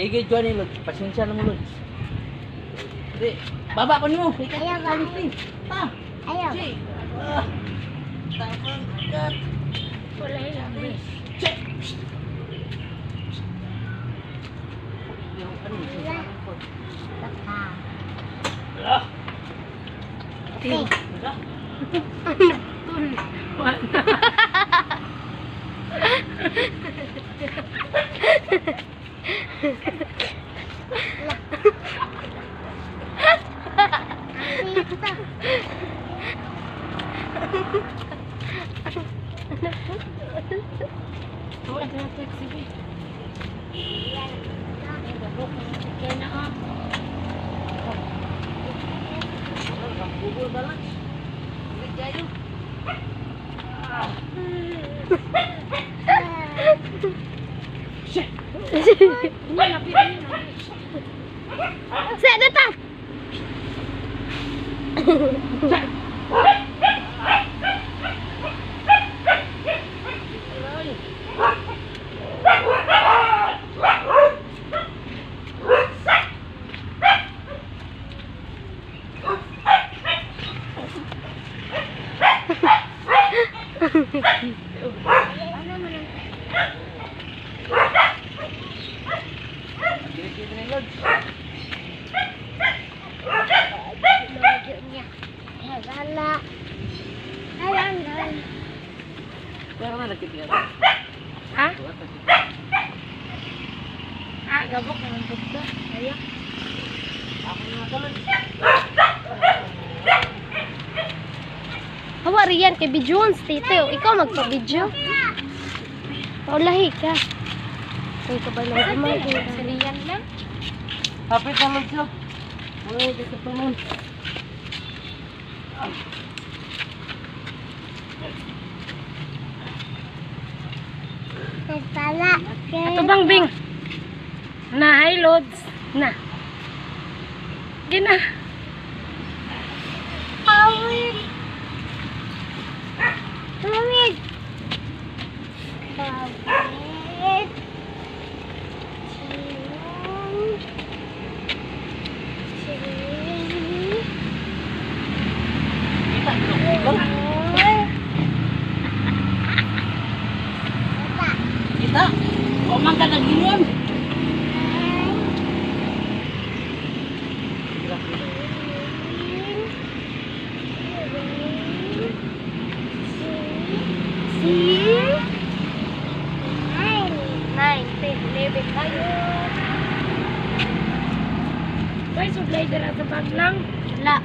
Sige, Johnny, Lods. Pasensya na mo, Lods. Di, baba pa nimo. Ikaw, Ayaw, quality. Ta. Ayaw. Che. Ah. Tapang kat. Wala yung Che. Yung ano, Baka. Ah. Okay. Ah. Tul. Wala. Dito. Wala na taxi ba? Kaya na ah. Bubol ba, Lods? Hindi kayo. Ah. Shit. Sa na ta. Ano mo nang Dito ni Lods. Lodyo niya. Wala. Ayan, ayan. Pero nga nagkita ka. Ha? Ah, gabok naman po ito. Ayak. Ako na ka, Lods. Hawa riyan kay Bijuans tito. Ikaw magpa-video. Paulahi ka. Kay ka ba lang gamay? Si Rian lang. Hapit na, Lods. Oh. Uy, dito pa mo. Nagpala. Ato bang bing? Na, hi Lods. Na. Gina. Pawid. Pawid. Pawid. Two. Three. Kita, Lods. Four. Kita. O man ka nag-ingon. Nine. Six. 9, 10, 11, kayo. May sublay dira sa bag lang. Wala.